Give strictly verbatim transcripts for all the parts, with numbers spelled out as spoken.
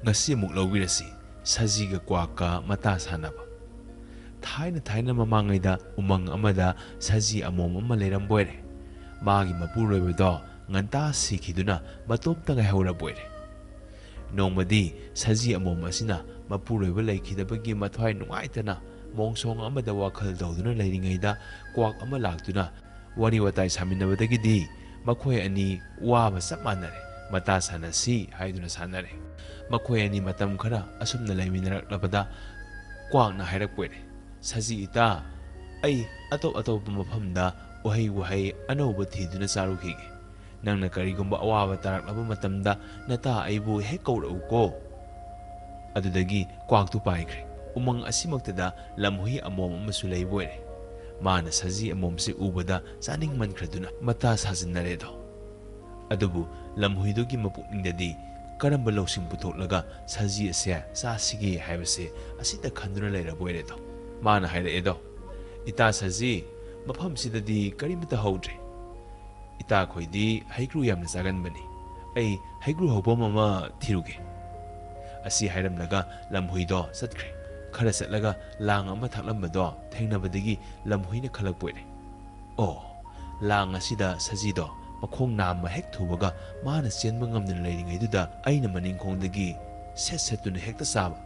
ꯉꯁꯤ ꯑꯃꯨꯛ ꯂꯧꯕꯤꯔꯁꯤ, ꯁꯖꯤꯒ ꯀ꯭ꯋꯥꯛꯀ ꯃꯇꯥ ꯁꯥꯟꯅꯕ꯫ ꯊꯥꯏꯅ ꯊꯥꯏꯅ ꯃꯃꯥꯡꯉꯩꯗ ꯎꯃꯪ ꯑꯃꯗ ꯁꯖꯤ ꯑꯃꯣꯝ ꯑꯃ ꯂꯩꯔꯝꯕꯣꯏꯔꯦ꯫ ꯃꯥꯒꯤ ꯃꯄꯨꯔꯣꯏꯕꯗꯣ ꯉꯟꯇꯥ ꯁꯤꯈꯤꯗꯨꯅ ꯃꯇꯣꯝꯇ ꯉꯥꯏꯍꯧꯔꯕꯣꯏꯔꯦ꯫ ꯅꯣꯡꯃꯗꯤ ꯁꯖꯤ ꯑꯃꯣꯝ ꯑꯁꯤꯅ ꯃꯄꯨꯔꯣꯏꯕ ꯂꯩꯈꯤꯗꯕꯒꯤ ꯃꯊ꯭ꯋꯥꯏ ꯅꯨꯡꯉꯥꯏꯇꯅ ꯃꯣꯡꯁꯣꯡ ꯑꯃꯗ ꯋꯥꯈꯜ ꯇꯧꯗꯨꯅ ꯂꯩꯔꯤꯉꯩꯗ ꯀ꯭ꯋꯥꯛ ꯑꯃ ꯂꯥꯛꯇꯨꯅ ꯋꯥꯔꯤ ꯋꯥꯇꯥꯏ ꯁꯥꯃꯤꯟꯅꯕꯗꯒꯤꯗꯤ ꯃꯈꯣꯏ ꯑꯅꯤ ꯋꯥꯕ ꯆꯞ ꯃꯥꯟꯅꯔꯦ, ꯃꯇꯥ ꯁꯥꯟꯅꯁꯤ ꯍꯥꯏꯗꯨꯅ ꯁꯥꯟꯅꯔꯦ꯫ ꯃꯈꯣꯏ ꯑꯅꯤ ꯃꯇꯝ ꯈꯔ ꯑꯁꯨꯝꯅ ꯂꯩꯃꯤꯟꯅꯔꯛꯂꯕꯗ ꯀ꯭ꯋꯥꯛꯅ ꯍꯥꯏꯔꯛꯄꯣꯏꯔꯦ, "ꯁꯖꯤ ꯏꯇꯥ, ꯑꯩ ꯑꯇꯣꯞ ꯑꯇꯣꯞꯄ ꯃꯐꯝꯗ ꯎꯍꯩ ꯋꯥꯍꯩ ꯑꯅꯧꯕ ꯊꯤꯗꯨꯅ ꯆꯥꯔꯨꯈꯤꯒꯦ꯫ ꯅꯪꯅ ꯀꯔꯤꯒꯨꯝꯕ ꯑꯋꯥꯕ ꯇꯥꯔꯛꯂꯕ ꯃꯇꯝꯗ ꯅꯇꯥ ꯑꯩꯕꯨ ꯍꯦꯛ ꯀꯧꯔꯛꯎꯀꯣ"꯫ ꯑꯗꯨꯗꯒꯤ ꯀ꯭ꯋꯥꯛꯇꯨ ꯄꯥꯏꯈ꯭ꯔꯦ꯫ ꯎꯃꯪ ꯑꯁꯤꯃꯛꯇꯗ ꯂꯝꯍꯨꯏ ꯑꯃꯣꯝ ꯑꯃꯁꯨ ꯂꯩꯕ ꯑꯣꯏꯔꯦ꯫ ꯃꯥꯅ ꯁꯖꯤ ꯑꯃꯣꯝꯁꯤ ꯎꯕꯗ ꯆꯥꯅꯤꯡꯃꯟꯈ꯭ꯔꯗꯨꯅ ꯃꯇꯥ ꯁꯥꯖꯤꯟꯅꯔꯦꯗꯣ꯫ ꯑꯗꯨꯕꯨ ꯂꯝꯍꯨꯏꯗꯨꯒꯤ ꯃꯄꯨꯛꯅꯤꯡꯗꯗꯤ ꯀꯔꯝꯕ ꯂꯧꯁꯤꯡ ꯄꯨꯊꯣꯛꯂꯒ ꯁꯖꯤ ꯑꯁꯦ ꯆꯥꯁꯤꯒꯦ ꯍꯥꯏꯕꯁꯦ ꯑꯁꯤꯇ ꯈꯟꯗꯨꯅ ꯂꯩꯔꯕ ꯑꯣꯏꯔꯦꯗꯣ꯫ ꯃꯥꯅ ꯍꯥꯏꯔꯛꯑꯦꯗꯣ, "ꯏꯇꯥ ꯁꯖꯤ, ꯃꯐꯝꯁꯤꯗꯗꯤ ꯀꯔꯤꯃꯇ ꯍꯧꯗ꯭ꯔꯦ꯫ ꯏꯇꯥꯈꯣꯏꯗꯤ ꯍꯩꯀ꯭ꯔꯨ ꯌꯥꯝꯅ ꯆꯥꯒꯟꯕꯅꯤ꯫ ꯑꯩ ꯍꯩꯀ꯭ꯔꯨ ꯍꯧꯐꯝ ꯑꯃ ꯊꯤꯔꯨꯒꯦ"꯫ ꯑꯁꯤ ꯍꯥꯏꯔꯝꯂꯒ ꯂꯝꯍꯨꯏꯗꯣ ꯆꯠꯈ꯭ꯔꯦ꯫ ꯈꯔ ꯆꯠꯂꯒ ꯂꯥꯡ ꯑꯃ ꯊꯥꯛꯂꯝꯕꯗꯣ ꯊꯦꯡꯅꯕꯗꯒꯤ ꯂꯝꯍꯨꯏꯅ ꯈꯜꯂꯛꯄ ꯑꯣꯏꯔꯦ, "ꯑꯣ, ꯂꯥꯡ ꯑꯁꯤꯗ ꯁꯖꯤꯗꯣ ꯃꯈꯣꯡ ꯅꯥꯝꯃ ꯍꯦꯛ ꯊꯨꯕꯒ ꯃꯥꯅ ꯆꯦꯟꯕ ꯉꯝꯗꯅ ꯂꯩꯔꯤꯉꯩꯗꯨꯗ ꯑꯩꯅ ꯃꯅꯤꯡꯈꯣꯡꯗꯒꯤ ꯁꯦꯠ ꯁꯦꯠꯇꯨꯅ ꯍꯦꯛꯇ ꯆꯥꯕ꯫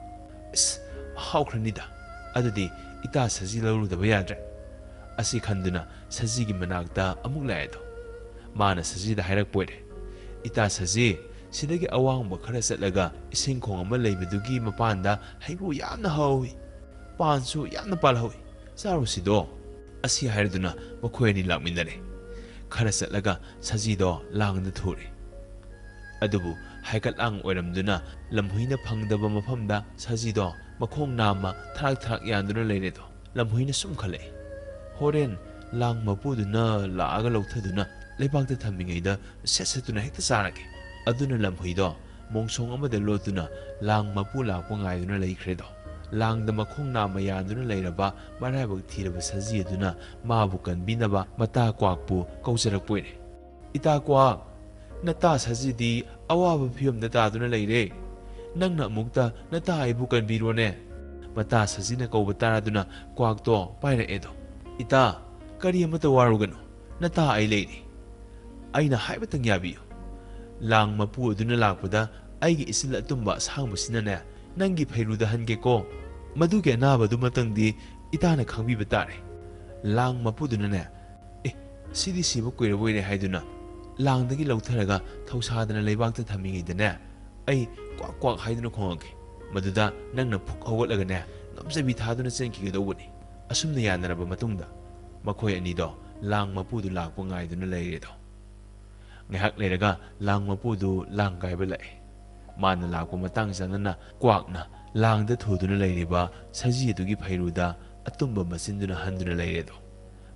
ꯏꯁ, ꯍꯥꯎꯈ꯭ꯔꯅꯤꯗ꯫ ꯑꯗꯨꯗꯤ ꯏꯇꯥ ꯁꯖꯤ ꯂꯧꯔꯨꯗꯕ ꯌꯥꯗ꯭ꯔꯦ"꯫ ꯑꯁꯤ ꯈꯟꯗꯨꯅ ꯁꯖꯤꯒꯤ ꯃꯅꯥꯛꯇ ꯑꯃꯨꯛ ꯂꯥꯛꯑꯦꯗꯣ꯫ ꯃꯥꯅ ꯁꯖꯤꯗ ꯍꯥꯏꯔꯛꯄ ꯑꯣꯏꯔꯦ, "ꯏꯇꯥ ꯁꯖꯤ, ꯁꯤꯗꯒꯤ ꯑꯋꯥꯡꯕ ꯈꯔ ꯆꯠꯂꯒ ꯏꯁꯤꯡ ꯈꯣꯡ ꯑꯃ ꯂꯩꯕꯗꯨꯒꯤ ꯃꯄꯥꯟꯗ ꯍꯩꯀ꯭ꯔꯨ ꯌꯥꯝꯅ ꯍꯧꯏ, ꯄꯥꯟꯁꯨ ꯌꯥꯝꯅ ꯄꯥꯜꯍꯧꯏ, ꯆꯥꯔꯨꯁꯤꯗꯣ"꯫ ꯑꯁꯤ ꯍꯥꯏꯔꯗꯨꯅ ꯃꯈꯣꯏ ꯑꯅꯤ ꯂꯥꯛꯃꯤꯟꯅꯔꯦ꯫ ꯈꯔ ꯆꯠꯂꯒ ꯁꯖꯤꯗꯣ ꯂꯥꯡꯗ ꯊꯨꯔꯦ꯫ ꯑꯗꯨꯕꯨ ꯍꯥꯏꯀꯠ ꯂꯥꯡ ꯑꯣꯏꯔꯝꯗꯨꯅ ꯂꯝꯍꯨꯏꯅ ꯐꯪꯗꯕ ꯃꯐꯝꯗ ꯁꯖꯤꯗꯣ ꯃꯈꯣꯡ ꯅꯥꯝꯃ ꯊꯔꯥꯛ ꯊꯔꯥꯛ ꯌꯥꯟꯗꯨꯅ ꯂꯩꯔꯦꯗꯣ꯫ ꯂꯝꯍꯨꯏꯅ ꯁꯨꯝ ꯈꯜꯂꯛꯏ, "ꯍꯣꯔꯦꯟ ꯂꯥꯡ ꯃꯄꯨꯗꯨꯅ ꯂꯥꯛꯑꯒ ꯂꯧꯊꯗꯨꯅ ꯂꯩꯕꯥꯛꯇ ꯊꯝꯃꯤꯉꯩꯗ ꯁꯦꯠ ꯁꯦꯠꯇꯨꯅ ꯍꯦꯛꯇ ꯆꯥꯔꯒꯦ"꯫ ꯑꯗꯨꯅ ꯂꯝꯍꯨꯏꯗꯣ ꯃꯣꯡꯁꯣꯡ ꯑꯃꯗ ꯂꯣꯠꯇꯨꯅ ꯂꯥꯡ ꯃꯄꯨ ꯂꯥꯛꯄ ꯉꯥꯏꯗꯨꯅ ꯂꯩꯈ꯭ꯔꯦꯗꯣ꯫ ꯂꯥꯡꯗ ꯃꯈꯣꯡ ꯅꯥꯝꯃ ꯌꯥꯟꯗꯨꯅ ꯂꯩꯔꯕ ꯃꯔꯥꯏꯕꯛ ꯊꯤꯔꯕ ꯁꯖꯤ ꯑꯗꯨꯅ ꯃꯥꯕꯨ ꯀꯟꯕꯤꯅꯕ ꯃꯇꯥ ꯀ꯭ꯋꯥꯛꯄꯨ ꯀꯧꯖꯔꯛꯄ ꯑꯣꯏꯔꯦ꯫ "ꯏꯇꯥ ꯀ꯭ꯋꯥꯛ, ꯅꯇꯥ ꯁꯖꯤꯗꯤ ꯑꯋꯥꯕ ꯐꯤꯕꯝꯗ ꯇꯥꯗꯨꯅ ꯂꯩꯔꯦ꯫ ꯅꯪꯅ ꯑꯃꯨꯛꯇ ꯅꯇꯥ ꯑꯩꯕꯨ ꯀꯟꯕꯤꯔꯣꯅꯦ꯫ ꯃꯇꯥ ꯁꯖꯤꯅ ꯀꯧꯕ ꯇꯥꯔꯗꯨꯅ ꯀ꯭ꯋꯥꯛꯇꯣ ꯄꯥꯏꯔꯛꯑꯦꯗꯣ꯫ "ꯏꯇꯥ, ꯀꯔꯤ ꯑꯃꯠꯇ ꯋꯥꯔꯨꯒꯅꯨ, ꯅꯇꯥ ꯑꯩ ꯂꯩꯔꯤ꯫ ꯑꯩꯅ ꯍꯥꯏꯕꯇꯪ ꯌꯥꯕꯤꯌꯨ꯫ ꯂꯥꯡ ꯃꯄꯨ ꯑꯗꯨꯅ ꯂꯥꯛꯄꯗ ꯑꯩꯒꯤ ꯏꯆꯤꯜ ꯑꯇꯨꯝꯕ ꯑꯁꯥꯡꯕꯁꯤꯅꯅꯦ, ꯅꯪꯒꯤ ꯐꯩꯔꯨꯗ ꯍꯟꯒꯦꯀꯣ꯫ ꯃꯗꯨꯒꯤ ꯑꯅꯥꯕꯗꯨꯃꯇꯪꯗꯤ ꯏꯇꯥꯅ ꯈꯪꯕꯤꯕ ꯇꯥꯔꯦ꯫" ꯂꯥꯡ ꯃꯄꯨꯗꯨꯅꯅꯦ, "ꯑꯦ, ꯁꯤꯗꯤ ꯁꯤꯕ ꯀꯨꯏꯔꯕꯣꯏꯔꯦ" ꯍꯥꯏꯗꯨꯅ ꯂꯥꯡꯗꯒꯤ ꯂꯧꯊꯔꯒ ꯊꯧꯁꯥꯗꯅ ꯂꯩꯕꯥꯛꯇ ꯊꯝꯃꯤꯉꯩꯗꯅꯦ, ꯑꯩ ꯀ꯭ꯋꯥꯛ ꯀ꯭ꯋꯥꯛ ꯍꯥꯏꯗꯨꯅ ꯈꯣꯡꯉꯛꯀꯦ꯫ ꯃꯗꯨꯗ ꯅꯪꯅ ꯐꯨꯛ ꯍꯧꯒꯠꯂꯒꯅꯦ, ꯉꯝꯖꯕꯤ ꯊꯥꯗꯨꯅ ꯆꯦꯟꯈꯤꯒꯗꯧꯕꯅꯤ꯫ ꯑꯁꯨꯝꯅ ꯌꯥꯅꯔꯕ ꯃꯇꯨꯡꯗ ꯃꯈꯣꯏ ꯑꯅꯤꯗꯣ ꯂꯥꯡ ꯃꯄꯨꯗꯨ ꯂꯥꯛꯄ ꯉꯥꯏꯗꯨꯅ ꯂꯩꯔꯦꯗꯣ꯫ ꯉꯥꯏꯍꯥꯛ ꯂꯩꯔꯒ ꯂꯥꯡ ꯃꯄꯨꯗꯨ ꯂꯥꯡ ꯀꯥꯏꯕ ꯂꯥꯛꯑꯦ꯫ ꯃꯥꯅ ꯂꯥꯛꯄ ꯃꯇꯥꯡ ꯆꯥꯅꯅ ꯀ꯭ꯋꯥꯛꯅ ꯂꯥꯡꯗ ꯊꯨꯗꯨꯅ ꯂꯩꯔꯤꯕ ꯁꯖꯤ ꯑꯗꯨꯒꯤ ꯐꯩꯔꯨꯗ ꯑꯇꯨꯝꯕ ꯃꯆꯤꯟꯗꯨꯅ ꯍꯟꯗꯨꯅ ꯂꯩꯔꯦꯗꯣ꯫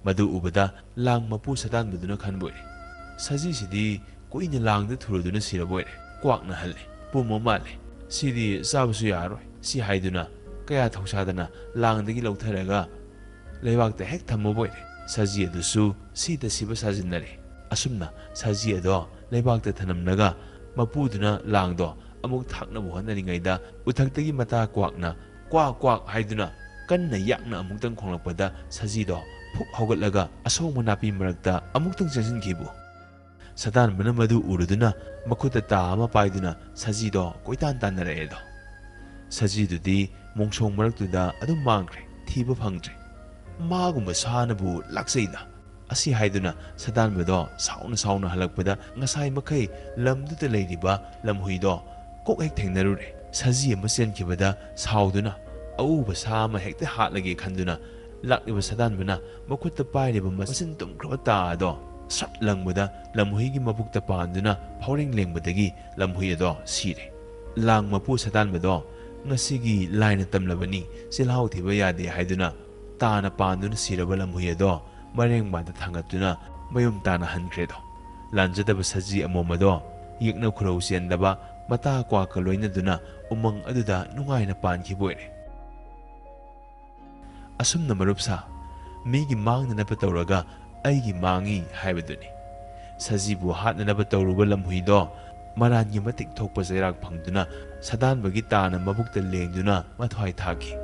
ꯃꯗꯨ ꯎꯕꯗ ꯂꯥꯡ ꯃꯄꯨ ꯁꯥꯗꯥꯟꯕꯗꯨꯅ ꯈꯟꯕ ꯑꯣꯏꯔꯦ, "ꯁꯖꯤꯁꯤꯗꯤ ꯀꯨꯏꯅ ꯂꯥꯡꯗ ꯊꯨꯔꯗꯨꯅ ꯁꯤꯔꯕ ꯑꯣꯏꯔꯦ꯫" ꯀ꯭ꯋꯥꯛꯅ ꯍꯜꯂꯦ, "ꯄꯨꯝꯃ ꯃꯥꯜꯂꯦ, ꯁꯤꯗꯤ ꯆꯥꯕꯁꯨ ꯌꯥꯔꯔꯣꯏ" ꯁꯤ ꯍꯥꯏꯗꯨꯅ ꯀꯌꯥ ꯊꯧꯁꯥꯗꯅ ꯂꯥꯡꯗꯒꯤ ꯂꯧꯊꯔꯒ ꯂꯩꯕꯥꯛꯇ ꯍꯦꯛ ꯊꯝꯃꯕ ꯑꯣꯏꯔꯦ꯫ ꯁꯖꯤ ꯑꯗꯨꯁꯨ ꯁꯤꯗ ꯁꯤꯕ ꯁꯥꯖꯤꯟꯅꯔꯦ꯫ ꯑꯁꯨꯝꯅ ꯁꯖꯤ ꯑꯗꯣ ꯂꯩꯕꯥꯛꯇ ꯊꯅꯝꯂꯒ ꯃꯄꯨꯗꯨꯅ ꯂꯥꯡꯗꯣ ꯑꯃꯨꯛ ꯊꯥꯛꯅꯕ ꯍꯣꯠꯅꯔꯤꯉꯩꯗ ꯎꯊꯛꯇꯒꯤ ꯃꯇꯥ ꯀ꯭ꯋꯥꯛꯅ "ꯀ꯭ꯋꯥꯛ ꯀ꯭ꯋꯥꯛ" ꯍꯥꯏꯗꯨꯅ ꯀꯟꯅ ꯌꯥꯛꯅ ꯑꯃꯨꯛꯇꯪ ꯈꯣꯡꯂꯛꯄꯗ ꯁꯖꯤꯗꯣ ꯐꯨꯛ ꯍꯧꯒꯠꯂꯒ ꯑꯁꯣꯡꯕ ꯅꯥꯄꯤ ꯃꯔꯛꯇ ꯑꯃꯨꯛꯇꯪ ꯆꯦꯟꯁꯤꯟꯈꯤꯕꯨ꯫ ꯁꯥꯗꯥꯟꯕꯅ ꯃꯗꯨ ꯎꯔꯗꯨꯅ ꯃꯈꯨꯠꯇ ꯇꯥ ꯑꯃ ꯄꯥꯏꯗꯨꯅ ꯁꯖꯤꯗꯣ ꯀꯣꯏꯇꯥꯟ ꯇꯥꯟꯅꯔꯛꯑꯦꯗꯣ꯫ ꯁꯖꯤꯗꯨꯗꯤ ꯃꯣꯡꯁꯣꯡ ꯃꯔꯛꯇꯨꯗ ꯑꯗꯨꯝ ꯃꯥꯡꯈ꯭ꯔꯦ, ꯊꯤꯕ ꯐꯪꯗ꯭ꯔꯦ꯫ "ꯃꯥꯒꯨꯝꯕ ꯁꯥꯅꯕꯨ ꯂꯥꯛꯆꯩꯗ" ꯑꯁꯤ ꯍꯥꯏꯗꯨꯅ ꯁꯥꯗꯥꯟꯕꯗꯣ ꯁꯥꯎꯅ ꯁꯥꯎꯅ ꯍꯜꯂꯛꯄꯗ ꯉꯁꯥꯏ ꯃꯈꯩ ꯂꯝꯗꯨꯗ ꯂꯩꯔꯤꯕ ꯂꯝꯍꯨꯏꯗꯣ ꯀꯣꯛ ꯍꯦꯛ ꯊꯦꯡꯅꯔꯨꯔꯦ꯫ ꯁꯖꯤ ꯑꯃ ꯆꯦꯟꯈꯤꯕꯗ ꯁꯥꯎꯗꯨꯅ ꯑꯎꯕ ꯁꯥ ꯑꯃ ꯍꯦꯛꯇ ꯍꯥꯠꯂꯒꯦ ꯈꯟꯗꯨꯅ ꯂꯥꯛꯂꯤꯕ ꯁꯥꯗꯥꯟꯕꯅ ꯃꯈꯨꯠꯇ ꯄꯥꯏꯔꯤꯕ ꯃꯆꯤꯟ ꯇꯨꯝꯈ꯭ꯔꯕ ꯇꯥ ꯑꯗꯣ ꯁꯠ ꯂꯪꯕꯗ ꯂꯝꯍꯨꯏꯒꯤ ꯃꯕꯨꯛꯇ ꯄꯥꯟꯗꯨꯅ ꯐꯥꯎꯔꯦꯡ ꯂꯦꯡꯕꯗꯒꯤ ꯂꯝꯍꯨꯏ ꯑꯗꯣ ꯁꯤꯔꯦ꯫ ꯂꯥꯡ ꯃꯄꯨ ꯁꯥꯗꯥꯟꯕꯗꯣ "ꯉꯁꯤꯒꯤ ꯂꯥꯏꯅ ꯇꯝꯂꯕꯅꯤ, ꯆꯤꯜꯍꯥꯎ ꯊꯤꯕ ꯌꯥꯗꯦ" ꯍꯥꯏꯗꯨꯅ ꯇꯥꯅ ꯄꯥꯟꯗꯨꯅ ꯁꯤꯔꯕ ꯂꯝꯍꯨꯏ ꯑꯗꯣ ꯃꯔꯦꯡꯕꯥꯟꯗ ꯊꯥꯡꯒꯠꯇꯨꯅ ꯃꯌꯨꯝ ꯇꯥꯅ ꯍꯟꯈ꯭ꯔꯦꯗꯣ꯫ ꯂꯥꯟꯖꯗꯕ ꯁꯖꯤ ꯑꯃꯣꯝ ꯑꯗꯣ ꯌꯦꯛꯅ ꯈꯨꯔꯧ ꯆꯦꯟꯗꯕ ꯃꯇꯥ ꯀ꯭ꯋꯥꯛꯀ ꯂꯣꯏꯅꯗꯨꯅ ꯎꯃꯪ ꯑꯗꯨꯗ ꯅꯨꯡꯉꯥꯏꯅ ꯄꯥꯟꯈꯤꯕ ꯑꯣꯏꯔꯦ꯫ ꯑꯁꯨꯝꯅ ꯃꯔꯨꯞ ꯁꯥ, ꯃꯤꯒꯤ ꯃꯥꯡꯅꯅꯕ ꯇꯧꯔꯒ ꯑꯩꯒꯤ ꯃꯥꯡꯉꯤ ꯍꯥꯏꯕꯗꯨꯅꯤ꯫ ꯁꯖꯤꯕꯨ ꯍꯥꯠꯅꯅꯕ ꯇꯧꯔꯨꯕ ꯂꯝꯍꯨꯏꯗꯣ ꯃꯔꯥꯟꯒꯤ ꯃꯇꯤꯛ ꯊꯣꯛꯄ ꯆꯩꯔꯥꯛ ꯐꯪꯗꯨꯅ ꯁꯥꯗꯥꯟꯕꯒꯤ ꯇꯥꯅ ꯃꯕꯨꯛꯇ ꯂꯦꯡꯗꯨꯅ ꯃꯊ꯭ꯋꯥꯏ ꯊꯥꯈꯤ꯫